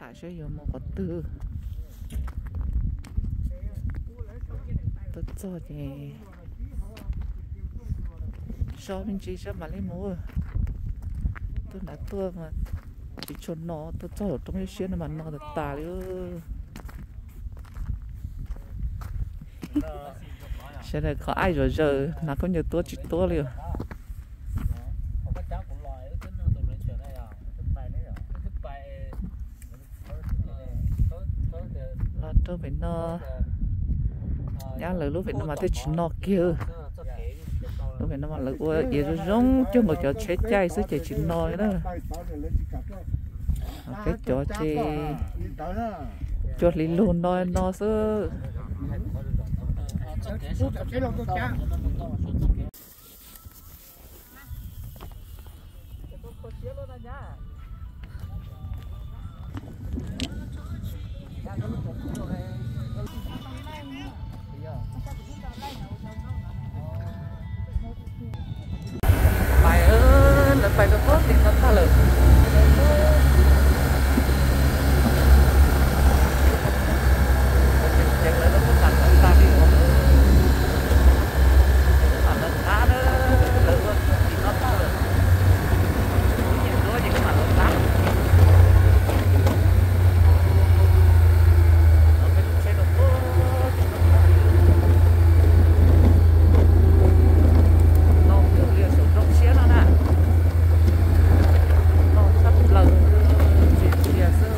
Tham saib yuav mus qhov twg. Tuaj txog ces so me ntsis saib mam li mus. Tuaj nrad tuaj mas tsis tshua no, tuaj txog saum roob siab siab no mas no tas tas li. Sawv daws kho aib zom zaws, hnav khaub ncaws tuab tsis tuab li. Los rau pem no, nyab lawv lub pem no mas twb tsis no kiag. Lub pem no mas lawv ua iav zoo zoo cuag nkaus cov tsheb caij xwb ces tsis no li na. Peb cov ces cua hli lug no no xwb. Pais, lawv pais rau puag tim no tag lawm. Ces lawv lub kub tam no tag li os. Tam no qab na, lawv ua tim no tag lawm. Lub nyiam duab ces lub tam no qab. Peb lub tsheb rau puag tim no tag li. No kawg li saum roob siab no na. No tshaj plaws, ntxim ntxias xwb.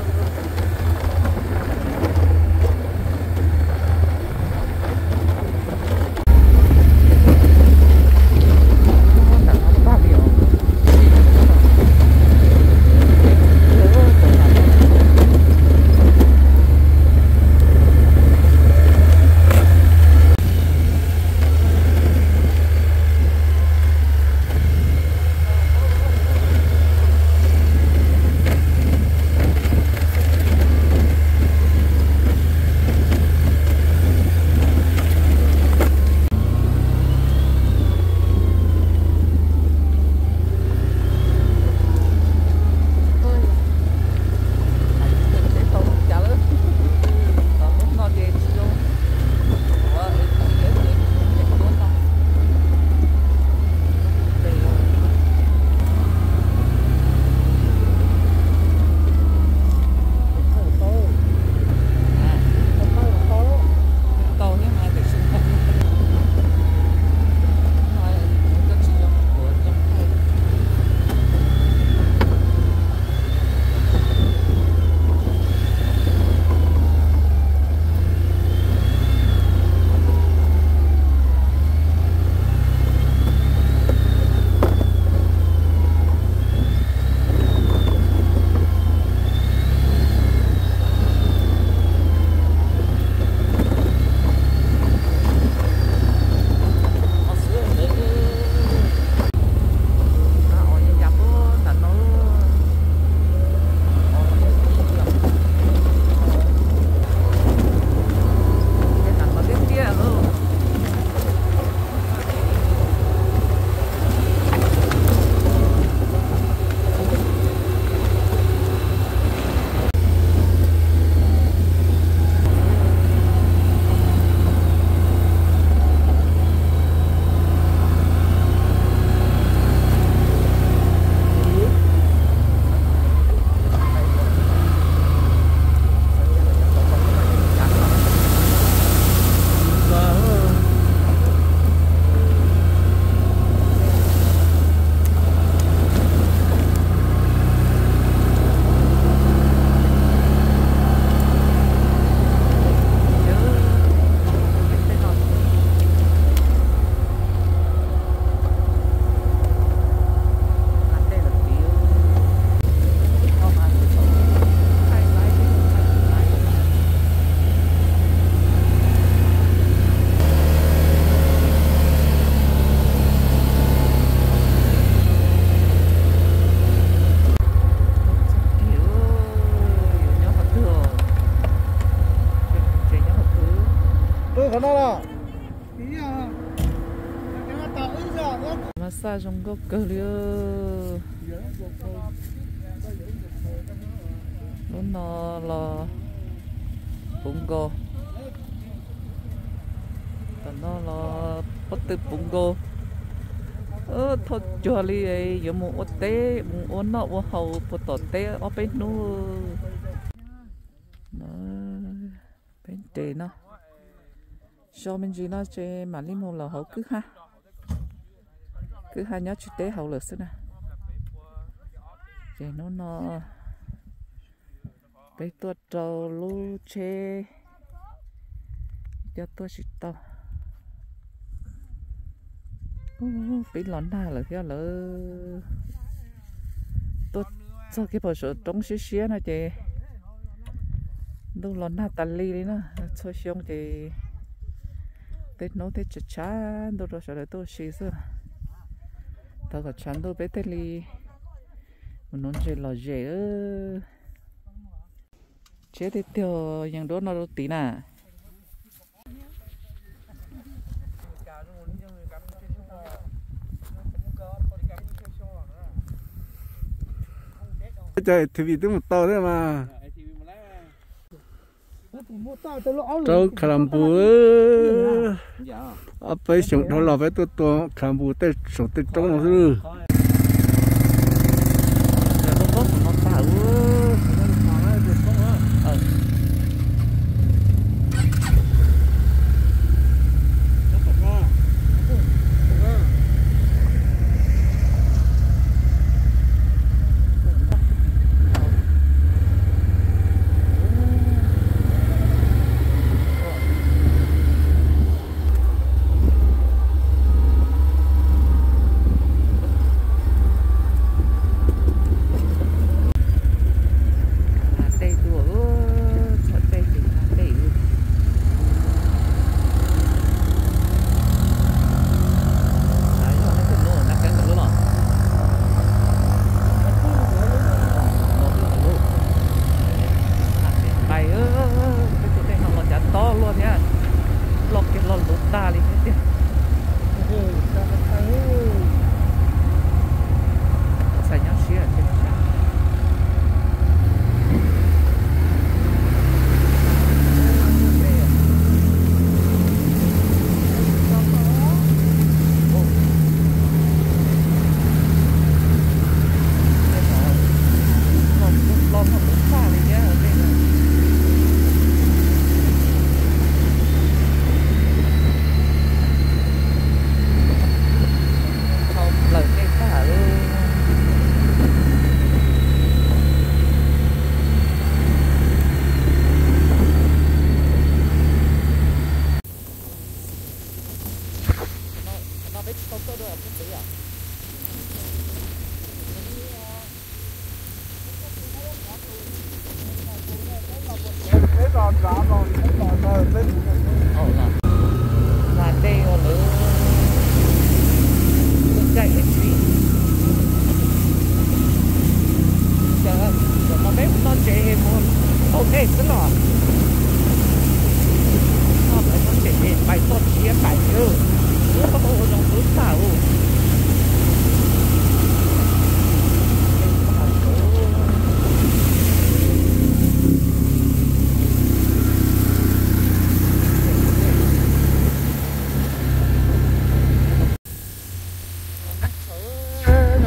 Qhov no los mas xaj zoo nkauj kawg li. Lub no los puv nkaus, tom no los pob tw puv nkaus. Thauj cuag li yuav mus ua teb, mus ua noj ua haus puag tom teb ob peb hnub. Peb nres no, so me ntsis no ces mam li mus lawm hauv kwj ha. Kwj ha nyob tsis deb hauv lawm xwb na. Ces hnub no peb tuaj rau lub tsheb, coj tuaj tsis tau. Peb los nag lawm thiab lawm. Tuaj txog kiag pom saum roob siab siab no ces ntuj los nag tas li li na. Txhua xyoo ces tej hnub thiaj tshav tshav ntuj rau sawv daws tuaj ua si xwb. Thov kom tshav ntuj peb thiaj li mus nuv ntses lom zem. Tshiab tiag tiag, yees duab no rau tid na. Cov A T V twb mus tau thiab mas. Rau Kha Las Npus, ob peb xyoos dhau los peb tuaj tua Kha Las Npus tej saum tej roob no xwb. Nag dej dua, txhom dej ces nag dej. Nqaij, peb tus dej no los cas tob luaj thiab, loj kiag loj luv tag li thiab tiag. Txhais nyob siab. Thau plaws dej tag lawm. Qhov no peb tsis tau tuaj dua peb txiv yom? Nag dej ua lawv tuaj caij ib txhij. Cov no peb mus noj tsev mus tau dej xwb los. Noj tsev pais txoj sia pais ub, ua zoo hlub tag ub.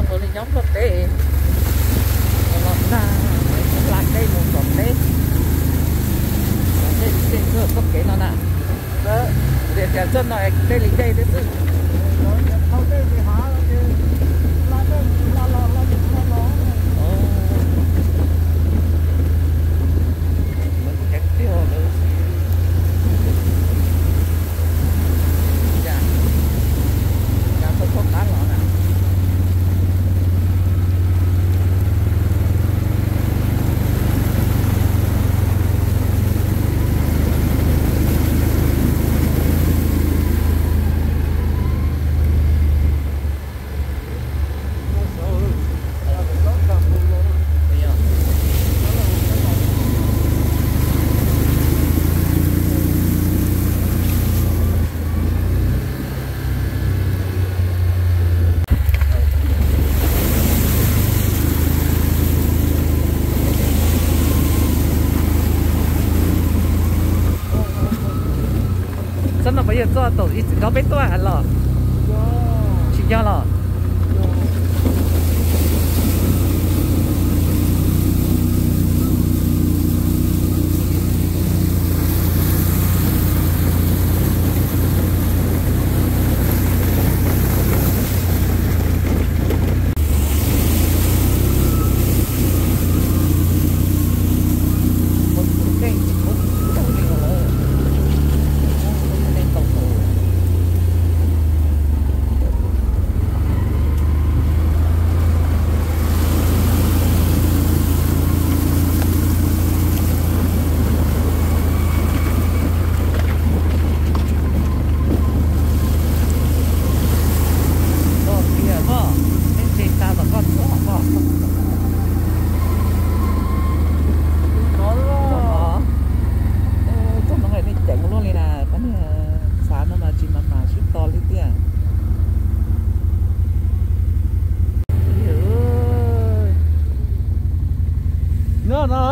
Zoo nkaus li nyob Nplog teb, los nag hla dej mus tom teb, tom tej txoj kev no na. Tias tias txoj no dej li dej thiab xwb. Tsob no puas yog txoj thaum ib txwm nkaus peb tuaj los? Tsis yog los? Txog kiag koj, peb ntse tas tom koj tuaj koj. Txog no nej ceev luaj li na, pab niag xav no mas tsis mas mas sib to li tiag. No no.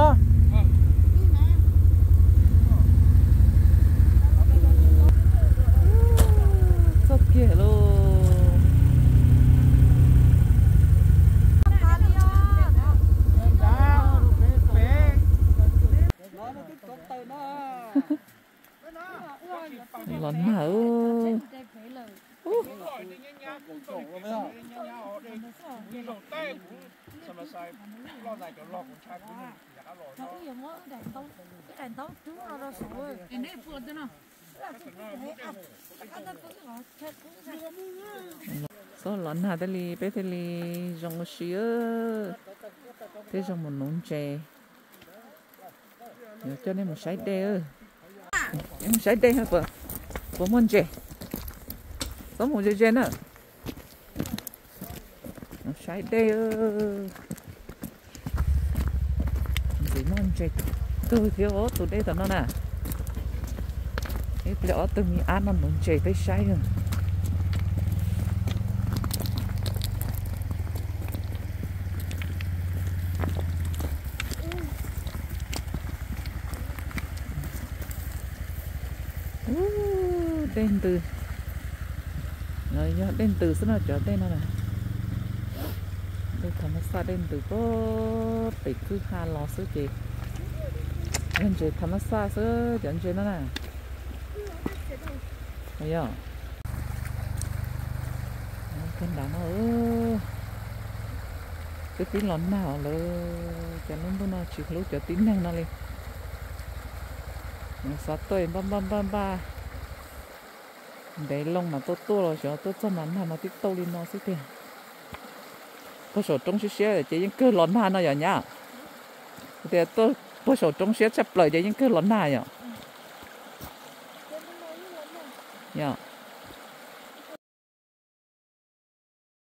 Txog kiag lauj. Los nag. Txhob los nag thiaj li peb thiaj li zoo ua si, thiab zoo mus nuv ntses. Yuav coj nej mus saib dej. Mus saib dej, puas muaj ntses? Txhob mus ze ze na. Mus saib dej. Ntxim muaj ntses kawg thiab os, tus dej tom no na. Ib pliag ob tug me ab no nuv ntses peb saib. Dej ntws, yog dej ntws xwb no cov dej no na. Dej tham mas xaj dej ntws puag pem kwj ha los xwb ces yog ntses tham mas xaj xwb cov ntses no na. Yog, nram no twb pib los nag lawm, cas lub ntuj no tsis hlub cov tib neeg no li. Xav tuaj npaj npaj npaj npaj ntev loo mas tuaj tuaj los xyov tuaj txog mas nag mas tib tauj li no xwb tiag. Puag saum roob siab siab ces yeej kawg los nag no yom nyab? Tias tuaj puag saum roob siab tshaj plaws ces yeej kawg los nag yom? Yog.